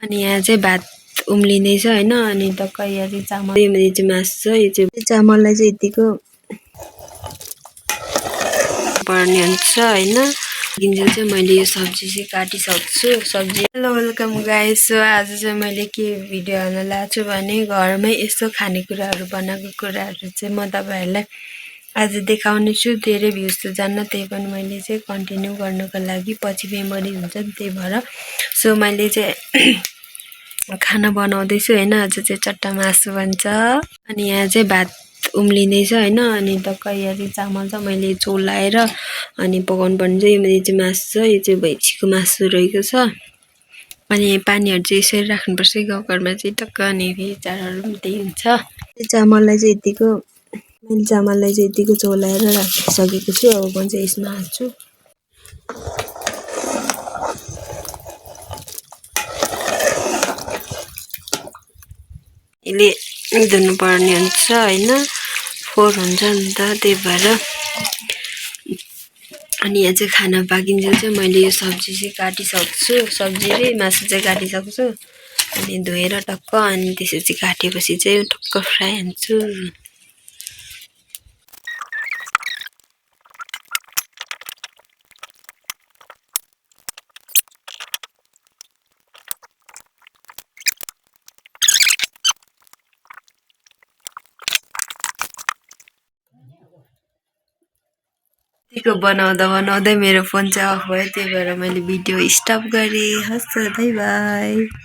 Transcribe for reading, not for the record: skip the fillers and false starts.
अनि यहाँ चाहिँ भात उम्लिँदैछ हैन। अनि टक्क यहाँ चाहिँ चामल यो चाहिँ मासु छ। यो चाहिँ चामललाई चाहिँ यतिको पर्ने हुन्छ हैन। गिन्जेल चाहिँ मैले यो सब्जी चाहिँ काटिसक्छु। सब्जी हेलो वेलकम गाइस। सो आज चाहिँ मैले के भिडियो हाल्न लागेको छु भने घरमै यस्तो खानेकुराहरू बनाएको कुराहरू चाहिँ म तपाईहरुलाई आज देखाउने छु। धेरै भ्युज त जान्न, त्यही पनि मैले चाहिँ कन्टिन्यू गर्नको लागि पछि मेमोरी हुन्छ नि, त्यही भएर। सो मैले चाहिँ खाना बनाउँदै छु हैन। आज चाहिँ चट्टा मासु बन्छ। अनि यहाँ चाहिँ भात उम्लिँदैछ हैन। अनि टक्क यहाँ चाहिँ चामल छ, मैले झोल लाएर अनि पकाउनु पर्ने चाहिँ यो चाहिँ मासु छ। यो चाहिँ भैँसीको मासु रहेको छ। अनि पानीहरु चाहिँ यसरी राख्नुपर्छ गाउँघरमा चाहिँ टक्क। अनि चाडहरु पनि त्यही हुन्छ। चामललाई चाहिँ यतिको मैले चामललाई चाहिँ यतिको झोल लाएर राखिसकेको छु। अब म चाहिँ यसमा हाल्छु। यसले धुनु पर्ने हुन्छ हैन, फोहोर हुन्छ नि त, त्यही भएर। अनि यहाँ चाहिँ खाना पाकिन्जेल चाहिँ मैले यो सब्जी चाहिँ काटिसक्छु। सब्जी र मासु चाहिँ काटिसक्छु। अनि धोएर टक्क अनि त्यसपछि काटेपछि चाहिँ टक्क फ्राई हान्छु। यतिको बनाउँदा मेरो फोन चाहिँ अफ भयो, त्यही भएर मैले भिडियो स्टप गरेँ। हस् त, बाइ बाइ।